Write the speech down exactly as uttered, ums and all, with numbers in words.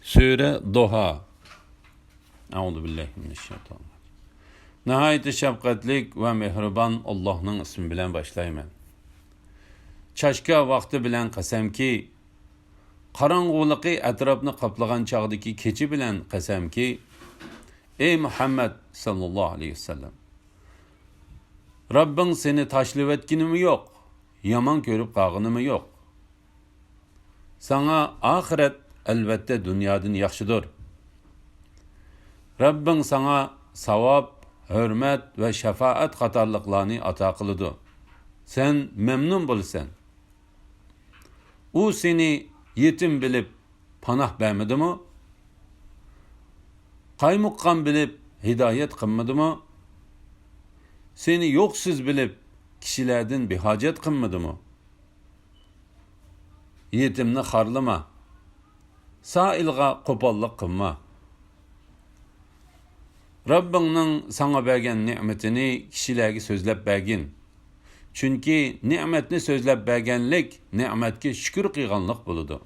سۈرە دوھا. ئەئۇزۇ بىللاھى مىنەششەيتانىر راجىم. ناھايىتى شەپقەتلىك ۋە مېھرىبان ئاللاھنىڭ ئىسمى بىلەن باشلايمەن. چاشكا ۋاقتى بىلەن قەسەمكى، قاراڭغۇلۇقى ئەتراپنى قاپلىغان چاغدىكى كېچە بىلەن قەسەمكى، ئەي مۇھەممەد ساللاللاھۇ ئەلەيھى ۋەسەللەم، رەببىڭ سېنى تاشلىۋەتكىنىمۇ يوق، يامان كۆرۈپ قالغىنىمۇ يوق. ساڭا ئاخىرەت ئەلۋەتتە دۇنيادىن ياخشىدۇر. رەببىڭ ساڭا ساۋاب، ھۆرمەت ۋە شاپائەت قاتارلىقلارنى ئاتا قىلىدۇ. سەن مەمنۇن بولىسەن. ئۇ سېنى يېتىم بىلىپ پاناھ بەرمىدىمۇ؟ قايمۇققان بىلىپ ھىدايەت قىلمىدىمۇ؟ سېنى يوقسۇز بىلىپ كىشىلەردىن بىھاجەت قىلمىدىمۇ؟ يېتىمنى خارلىما، سائىلغا قوپاللىق قىلما. رەببىڭنىڭ ساڭا بەرگەن نېمىتىنى كىشىلەرگە سۆزلەپ بەرگىن. چۈنكى نېمەتنى سۆزلەپ بەرگەنلىك نېمەتكە شۈكۈر قىلغانلىق بولىدۇ.